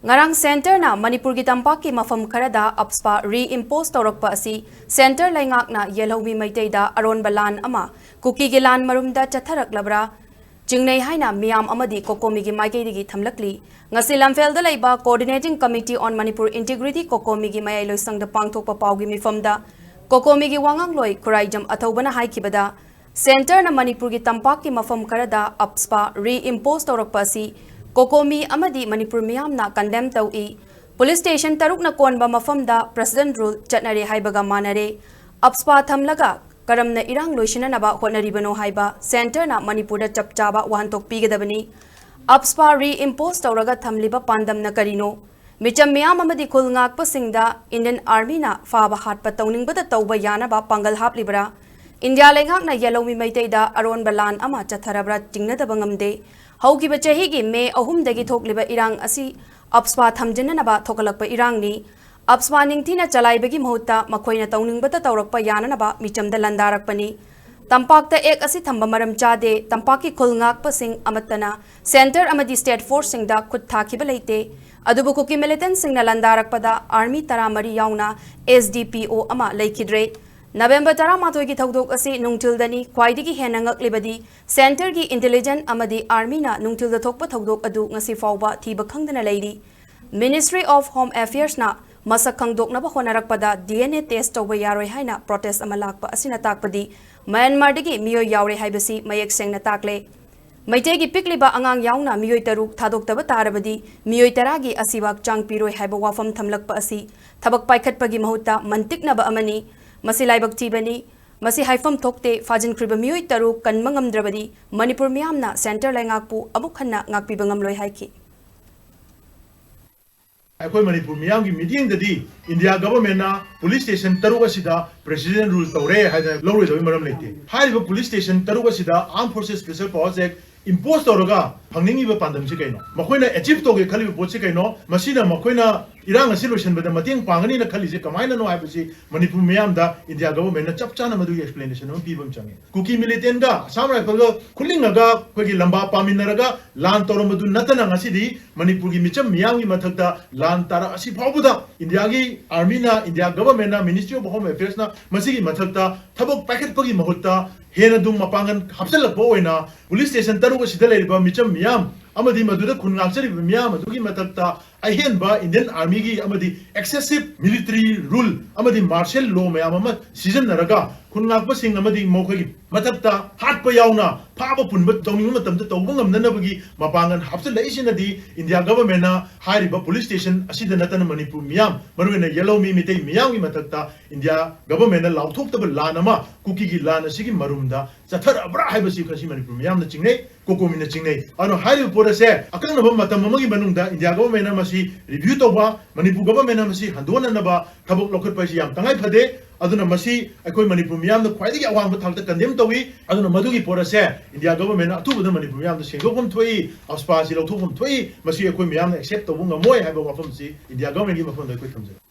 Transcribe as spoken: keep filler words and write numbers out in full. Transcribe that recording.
ꯉꯔꯥꯡ ꯁꯦꯟꯇꯔꯅ ꯃꯅꯤꯄꯨꯔꯒꯤ ꯇꯝꯄꯥꯛꯀꯤ ꯃꯐꯝ ꯈꯔꯗ ꯑꯞꯁꯄꯥ ꯔꯤꯏꯝꯄꯣꯁ ꯇꯧꯔꯛꯄ ꯑꯁꯤ ꯁꯦꯟꯇꯔ ꯂꯩꯉꯥꯛꯅ ꯌꯦꯜꯍꯧꯃꯤ ꯃꯩꯇꯩꯗ ꯑꯔꯣꯟꯕ ꯂꯥꯟ ꯑꯃ, ꯀꯨꯀꯤꯒꯤ ꯂꯥꯟ ꯃꯔꯨꯝꯗ ꯆꯠꯊꯔꯛꯂꯕ꯭ꯔꯥ ꯆꯤꯡꯅꯩ ꯍꯥꯏꯅ ꯃꯤꯌꯥꯝ ꯑꯃꯗꯤ ꯀꯣꯀꯣꯃꯤꯒꯤ ꯃꯥꯏꯀꯩꯗꯒꯤ ꯊꯝꯂꯛꯂꯤ꯫ ꯉꯁꯤ ꯂꯝꯐꯦꯜꯗ ꯂꯩꯕ Coordinating Committee on Manipur Integrity ꯀꯣꯀꯣꯃꯤꯒꯤ ꯃꯌꯥꯏ ꯂꯣꯏꯁꯪꯗ ꯄꯥꯡꯊꯣꯛꯄ ꯄꯥꯎꯒꯤ ꯃꯤꯐꯝꯗ ꯀꯣꯀꯣꯃꯤꯒꯤ ꯋꯥꯉꯥꯡꯂꯣꯏ ꯈꯨꯔꯥꯏꯖꯝ ꯑꯊꯧꯕꯅ ꯍꯥꯏꯈꯤꯕꯗ, ꯁꯦꯟꯇꯔꯅ ꯃꯅꯤꯄꯨꯔꯒꯤ ꯇꯝꯄꯥꯛꯀꯤ ꯃꯐꯝ ꯈꯔꯗ ꯑꯞꯁꯄꯥ ꯔꯤꯏꯝꯄꯣꯁ ꯇꯧꯔꯛꯄ ꯑꯁꯤ ꯀꯣꯀꯣꯃꯤ ꯑꯃꯗꯤ ꯃꯅꯤꯄꯨꯔ ꯃꯤꯌꯥꯝꯅ ꯀꯟꯗꯦꯝ ꯇꯧꯏ꯫ ꯄꯨꯂꯤꯁ ꯁ꯭ꯇꯦꯁꯟ ꯇꯔꯨꯛꯅ ꯀꯣꯟꯕ ꯃꯐꯝꯗ ꯄ꯭ꯔꯦꯁꯤꯗꯦꯟꯠ ꯔꯨꯜ ꯆꯠꯅꯔꯦ ꯍꯥꯏꯕꯒ ꯃꯥꯟꯅꯔꯦ꯫ ꯑꯞꯁꯄꯥ ꯊꯝꯂꯒ ꯀꯔꯝꯅ ꯏꯔꯥꯡ ꯂꯣꯏꯁꯤꯟꯅꯅꯕ ꯍꯣꯠꯅꯔꯤꯕꯅꯣ ꯍꯥꯏꯕ ꯁꯦꯟꯇꯔꯅ ꯃꯅꯤꯄꯨꯔꯗ ꯆꯞ ꯆꯥꯕ ꯋꯥꯍꯟꯊꯣꯛ ꯄꯤꯒꯗꯕꯅꯤ꯫ ꯑꯞꯁꯄꯥ ꯔꯤꯏꯝꯄꯣꯁ ꯇꯧꯔꯒ ꯊꯝꯂꯤꯕ ꯄꯥꯟꯗꯝꯅ ꯀꯔꯤꯅꯣ? ꯃꯤꯆꯝ ꯃꯤꯌꯥꯝ ꯑꯃꯗꯤ ꯈꯨꯜ ꯉꯥꯛꯄꯁꯤꯡꯗ ꯏꯟꯗꯤꯌꯟ ꯑꯥꯔꯃꯤꯅ ꯐꯥꯕ ꯍꯥꯠꯄ ꯇꯧꯅꯤꯡꯕꯗ ꯇꯧꯕ ꯌꯥꯅꯕ ꯄꯥꯡꯒꯜ ꯍꯥꯞꯂꯤꯕ꯭ꯔꯥ? ꯏꯟꯗꯤꯌꯥ ꯂꯩꯉꯥꯛꯅ ꯌꯦꯜꯍꯧꯃꯤ ꯃꯩꯇꯩꯗ ꯑꯔꯣꯟꯕ ꯂꯥꯟ ꯑꯃ ꯆꯠꯊꯔꯕ꯭ꯔꯥ ꯆꯤꯡꯅꯗꯕ ꯉꯝꯗꯦ꯫ ꯍꯧꯈꯤꯕ ꯆꯍꯤꯒꯤ ꯃꯦ ꯑꯍꯨꯝꯗꯒꯤ ꯊꯣꯛꯂꯤꯕ ꯏꯔꯥꯡ ꯑꯁꯤ ꯑꯞꯁꯄꯥ ꯊꯝꯖꯤꯟꯅꯅꯕ ꯊꯣꯛꯍꯜꯂꯛꯄ ꯏꯔꯥꯡꯅꯤ꯫ ꯑꯞꯁꯄꯥ ꯅꯤꯡꯊꯤꯅ ꯆꯂꯥꯏꯕꯒꯤ ꯃꯍꯨꯠꯇ ꯃꯈꯣꯏꯅ ꯇꯧꯅꯤꯡꯕꯇ ꯇꯧꯔꯛꯄ ꯌꯥꯅꯅꯕ ꯃꯤꯆꯝꯗ ꯂꯥꯟꯗꯥꯔꯛꯄꯅꯤ꯫ ꯇꯝꯄꯥꯛꯇ ꯑꯦꯛ ꯑꯁꯤ ꯊꯝꯕ ꯃꯔꯝ ꯆꯥꯗꯦ꯫ ꯇꯝꯄꯥꯛꯀꯤ ꯈꯨꯜ ꯉꯥꯛꯄꯁꯤꯡ ꯑꯃꯠꯇꯅ ꯁꯦꯟꯇꯔ ꯑꯃꯗꯤ ꯁ꯭ꯇꯦꯠ ꯐꯣꯔꯁꯁꯤꯡꯗ ꯈꯨꯠ ꯊꯥꯈꯤꯕ ꯂꯩꯇꯦ꯫ ꯑꯗꯨꯕꯨ ꯀꯨꯀꯤ ꯃꯤꯂꯤꯇꯦꯟꯠꯁꯤꯡꯅ ꯂꯥꯟꯗꯥꯔꯛꯄꯗ ꯑꯥꯔꯃꯤ ꯇꯔꯥꯃꯔꯤ ꯌꯥꯎꯅ ꯑꯦꯁ ꯗꯤ ꯄꯤ ꯑꯣ ꯑꯃ ꯂꯩꯈꯤꯗ꯭ꯔꯦ꯫ ꯅꯕꯦꯝꯕꯔ ꯇꯔꯥꯃꯥꯊꯣꯏꯒꯤ ꯊꯧꯗꯣꯛ ꯑꯁꯤ ꯅꯨꯡꯊꯤꯜꯗꯅꯤ꯫ ꯈ꯭ꯋꯥꯏꯗꯒꯤ ꯍꯦꯟꯅ ꯉꯛꯂꯤꯕꯗꯤ ꯁꯦꯟꯇꯔꯒꯤ ꯏꯟꯇꯦꯂꯤꯖꯦꯟꯁ ꯑꯃꯗꯤ ꯑꯥꯔꯃꯤꯅ ꯅꯨꯡꯊꯤꯜꯗ ꯊꯣꯛꯄ ꯊꯧꯗꯣꯛ ꯑꯗꯨ ꯉꯁꯤ ꯐꯥꯎꯕ ꯊꯤꯕ ꯈꯪꯗꯅ ꯂꯩꯔꯤ꯫ Ministry of Home Affairsꯅ ꯃꯁꯛ ꯈꯪꯗꯣꯛꯅꯕ ꯍꯣꯠꯅꯔꯛꯄꯗ ꯗꯤ ꯑꯦꯟ ꯑꯦ ꯇꯦꯁ ꯇꯧꯕ ꯌꯥꯔꯣꯏ ꯍꯥꯏꯅ ꯄ꯭ꯔꯣꯇꯦꯁ ꯑꯃ ꯂꯥꯛꯄ ꯑꯁꯤꯅ ꯇꯥꯛꯄꯗꯤ ꯃ꯭ꯌꯥꯟꯃꯥꯔꯗꯒꯤ ꯃꯤꯑꯣꯏ ꯌꯥꯎꯔꯦ ꯍꯥꯏꯕꯁꯤ ꯃꯌꯦꯛ ꯁꯦꯡꯅ ꯇꯥꯛꯂꯦ꯫ ꯃꯩꯇꯩꯒꯤ ꯄꯤꯛꯂꯤꯕ ꯑꯉꯥꯡ ꯌꯥꯎꯅ ꯃꯤꯑꯣꯏ ꯇꯔꯨꯛ ꯊꯥꯗꯣꯛꯇꯕ ꯇꯥꯔꯕꯗꯤ ꯃꯤꯑꯣꯏ ꯇꯔꯥꯒꯤ ꯑꯁꯤꯕ ꯍꯛꯆꯥꯡ ꯄꯤꯔꯣꯏ ꯍꯥꯏꯕ ꯋꯥꯐꯝ ꯊꯝꯂꯛꯄ ꯑꯁꯤ ꯊꯕꯛ ꯄꯥꯏꯈꯠꯄꯒꯤ ꯃꯍꯨꯠꯇ ꯃꯟꯇꯤꯛꯅꯕ ꯑꯃꯅꯤ꯫ ꯃꯁꯤ ꯂꯥꯏꯕꯛ ꯊꯤꯕꯅꯤ꯫ ꯃꯁꯤ ꯍꯥꯏꯐꯝ ꯊꯣꯛꯇꯦ꯫ ꯐꯥꯖꯤꯟꯈ꯭ꯔꯤꯕ ꯃꯤꯑꯣꯏ ꯇꯔꯨꯛ ꯀꯟꯕ ꯉꯝꯗ꯭ꯔꯕꯗꯤ ꯃꯅꯤꯄꯨꯔ ꯃꯤꯌꯥꯝꯅ ꯁꯦꯟꯇꯔ ꯂꯩꯉꯥꯛꯄꯨ ꯑꯃꯨꯛ ꯍꯟꯅ ꯉꯥꯛꯄꯤꯕ ꯉꯝꯂꯣꯏ ꯍꯥꯏꯈꯤ꯫ ꯑꯩꯈꯣꯏ ꯃꯅꯤꯄꯨꯔ ꯃꯤꯌꯥꯝꯒꯤ ꯃꯤꯠꯌꯦꯡꯗꯗꯤ ꯏꯟꯗꯤꯌꯥ ꯒꯚꯔꯟꯃꯦꯟꯠꯅ ꯄꯨꯂꯤꯁ ꯁ꯭ꯇꯦꯁꯟ ꯇꯔꯨꯛ ꯑꯁꯤꯗ ꯄ꯭ꯔꯦꯁꯤꯗꯦꯟꯠ ꯔꯨꯜ ꯇꯧꯔꯦ ꯍꯥꯏꯗꯅ ꯂꯧꯔꯣꯏꯗꯕꯒꯤ ꯃꯔꯝ ꯂꯩꯇꯦ꯫ ꯍꯥꯏꯔꯤꯕ ꯄꯨꯂꯤꯁ ꯁ꯭ꯇꯦꯁꯟ ꯇꯔꯨꯛ ꯑꯁꯤꯗ ꯑꯥꯔꯝ ꯐꯣꯔꯁꯦꯁ ꯁ꯭ꯄꯦꯁꯦꯜ ꯄꯥꯋꯔꯁ ꯑꯦꯛ ꯏꯝꯄꯣꯁ ꯇꯧꯔꯒ ꯐꯪꯅꯤꯡꯉꯤꯕ ꯄꯥꯟꯗꯝꯁꯤ ꯀꯩꯅꯣ? ꯃꯈꯣꯏꯅ ꯑꯦꯆꯤꯚ ꯇꯧꯒꯦ ꯈꯜꯂꯤꯕ ꯄꯣꯠꯁꯤ ꯀꯩꯅꯣ? ꯃꯁꯤꯅ ꯃꯈꯣꯏꯅ ꯏꯔꯥꯡ ꯑꯁꯤ ꯂꯣꯏꯁꯤꯟꯕꯗ ꯃꯇꯦꯡ ꯄꯥꯡꯒꯅꯤꯅ ꯈꯜꯂꯤꯁꯦ ꯀꯃꯥꯏꯅꯅꯣ ꯍꯥꯏꯕꯁꯤ ꯃꯅꯤꯄꯨꯔ ꯃꯤꯌꯥꯝꯗ ꯏꯟꯗꯤꯌꯥ ꯒꯚꯔꯟꯃꯦꯟꯠꯅ ꯆꯞ ꯆꯥꯅ ꯃꯗꯨꯒꯤ ꯑꯦꯛꯁꯄ꯭ꯂꯦꯅꯦꯁꯟ ꯑꯃ ꯄꯤꯕ ꯑꯃ ꯆꯪꯉꯤ꯫ ꯀꯨꯀꯤ ꯃꯤꯂꯤꯇꯦꯟꯠꯒ ꯑꯁꯥꯝ ꯔꯥꯏꯐꯜꯒ ꯈꯨꯠꯂꯤꯡꯉꯒ ꯑꯩꯈꯣꯏꯒꯤ ꯂꯝꯕꯥ ꯄꯥꯃꯤꯟꯅꯔꯒ ꯂꯥꯟ ꯇꯧꯔꯝꯕꯗꯨ ꯅꯠꯇꯅ ꯉꯁꯤꯗꯤ ꯃꯅꯤꯄꯨꯔꯒꯤ ꯃꯤꯆꯝ ꯃꯤꯌꯥꯝꯒꯤ ꯃꯊꯛꯇ ꯂꯥꯟ ꯇꯥꯔꯛ ꯑꯁꯤ ꯐꯥꯎꯕꯗ ꯏꯟꯗꯤꯌꯥꯒꯤ ꯑꯥꯔꯃꯤꯅ, ꯏꯟꯗꯤꯌꯥ ꯒꯚꯔꯟꯃꯦꯟꯠꯅ, ꯃꯤꯅꯤꯁꯇ꯭ꯔꯤ ꯑꯣꯐ ꯍꯣꯝ ꯑꯦꯐꯤꯌꯔꯁꯅ ꯃꯁꯤꯒꯤ ꯃꯊꯛꯇ ꯊꯕꯛ ꯄꯥꯏꯈꯠꯄꯒꯤ ꯃꯍꯨꯠꯇ ꯍꯦꯟꯅ ꯑꯗꯨꯝ ꯃꯄꯥꯡꯒꯜ ꯍꯥꯞꯆꯤꯜꯂꯛꯄ ꯑꯣꯏꯅ ꯄꯨꯂꯤꯁ ꯁ꯭ꯇꯦꯁꯟ ꯇꯔꯨꯛ ꯑꯁꯤꯗ ꯂꯩꯔꯤꯕ ꯃꯤꯆꯝ ꯃꯤꯌꯥꯝ ꯑꯃꯗꯤ ꯃꯗꯨꯗ ꯈꯨꯟ ꯉꯥꯛꯆꯔꯤꯕ ꯃꯤꯌꯥꯝ ꯑꯗꯨꯒꯤ ꯃꯊꯛꯇ ꯑꯍꯦꯟꯕ ꯏꯟꯗꯤꯌꯟ ꯑꯥꯔꯃꯤꯒꯤ ꯑꯃꯗꯤ ꯑꯦꯛꯁꯦꯁꯤꯚ ꯃꯤꯂꯤꯇꯔꯤ ꯔꯨꯜ ꯑꯃꯗꯤ ꯃꯥꯔꯁꯤꯌꯦꯜ ꯂꯣ ꯃꯌꯥꯝ ꯑꯃ ꯁꯤꯖꯤꯟꯅꯔꯒ ꯈꯨꯟ ꯉꯥꯛꯄꯁꯤꯡ ꯑꯃꯗꯤ ꯃꯈꯣꯏꯒꯤ ꯃꯊꯛꯇ ꯍꯥꯠꯄ ꯌꯥꯎꯅ ꯐꯥꯕ ꯄꯨꯟꯕ ꯇꯧꯅꯤꯡꯕ ꯃꯇꯝꯗ ꯇꯧꯕ ꯉꯝꯅꯅꯕꯒꯤ ꯃꯄꯥꯡꯒꯜ ꯍꯥꯞꯆꯤꯜꯂꯛꯏꯁꯤꯅꯗꯤ ꯏꯟꯗꯤꯌꯥ ꯒꯚꯔꯟꯃꯦꯟꯠꯅ ꯍꯥꯏꯔꯤꯕ ꯄꯨꯂꯤꯁ ꯁ꯭ꯇꯦꯁꯟ ꯑꯁꯤꯗ ꯅꯠꯇꯅ ꯃꯅꯤꯄꯨꯔ ꯃꯤꯌꯥꯝ, ꯃꯔꯨꯑꯣꯏꯅ ꯌꯦꯜꯍꯧꯃꯤ ꯃꯤꯇꯩ ꯃꯤꯌꯥꯝꯒꯤ ꯃꯊꯛꯇ ꯏꯟꯗꯤꯌꯥ ꯒꯚꯔꯟꯃꯦꯟꯠꯅ ꯂꯥꯎꯊꯣꯛꯇꯕ ꯂꯥꯟ ꯑꯃ ꯀꯨꯀꯤꯒꯤ ꯂꯥꯟ ꯑꯁꯤꯒꯤ ꯃꯔꯨꯝꯗ ꯆꯠꯊꯔꯛꯑꯕ꯭ꯔꯥ ꯍꯥꯏꯕꯁꯤ ꯉꯁꯤ ꯃꯅꯤꯄꯨꯔ ꯃꯤꯌꯥꯝꯅ ꯆꯤꯡꯅꯩ, ꯀꯣꯀꯣꯃꯤꯅ ꯆꯤꯡꯅꯩ꯫ ꯑꯗꯨꯅ ꯍꯥꯏꯔꯤꯕ ꯄꯣꯠ ꯑꯁꯦ ꯑꯀꯛꯅꯕ ꯃꯇꯝ ꯑꯃꯒꯤ ꯃꯅꯨꯡꯗ ꯏꯟꯗꯤꯌꯥ ꯒꯚꯔꯟꯃꯦꯟꯠꯅ ꯃꯁꯤ ꯔꯤꯚ꯭ꯌꯨ ꯇꯧꯕ, ꯃꯅꯤꯄꯨꯔ ꯒꯚꯔꯟꯃꯦꯟꯠꯅ ꯃꯁꯤ ꯍꯟꯗꯣꯛꯍꯟꯅꯕ ꯊꯕꯛ ꯂꯧꯈꯠꯄ ꯍꯥꯏꯁꯤ ꯌꯥꯝ ꯇꯉꯥꯏ ꯐꯗꯦ꯫ ꯑꯗꯨꯅ ꯃꯁꯤ ꯑꯩꯈꯣꯏ ꯃꯅꯤꯄꯨꯔ ꯃꯤꯌꯥꯝꯅ ꯈ꯭ꯋꯥꯏꯗꯒꯤ ꯑꯋꯥꯡꯕ ꯊꯥꯛꯇ ꯀꯟꯗꯦꯝ ꯇꯧꯏ꯫ ꯑꯗꯨꯅ ꯃꯗꯨꯒꯤ ꯄꯣꯠ ꯑꯁꯦ ꯏꯟꯗꯤꯌꯥ ꯒꯚꯔꯟꯃꯦꯟꯠꯅ ꯑꯊꯨꯕꯗ ꯃꯅꯤꯄꯨꯔ ꯃꯤꯌꯥꯝꯗ ꯁꯦꯡꯗꯣꯛꯐꯝ ꯊꯣꯛꯏ, ꯑꯞꯁꯄꯥ ꯑꯁꯤ ꯂꯧꯊꯣꯛꯐꯝ ꯊꯣꯛꯏ꯫ ꯃꯁꯤ ꯑꯩꯈꯣꯏ ꯃꯤꯌꯥꯝꯅ ꯑꯦꯛꯁꯦꯞ ꯇꯧꯕ ꯉꯝꯃꯣꯏ ꯍꯥꯏꯕ ꯋꯥꯐꯝꯁꯤ ꯏꯟꯗꯤꯌꯥ ꯒꯚꯔꯟꯃꯦꯟꯠꯀꯤ ꯃꯐꯝꯗ ꯑꯩꯈꯣꯏ ꯊꯝꯖꯒꯦ꯫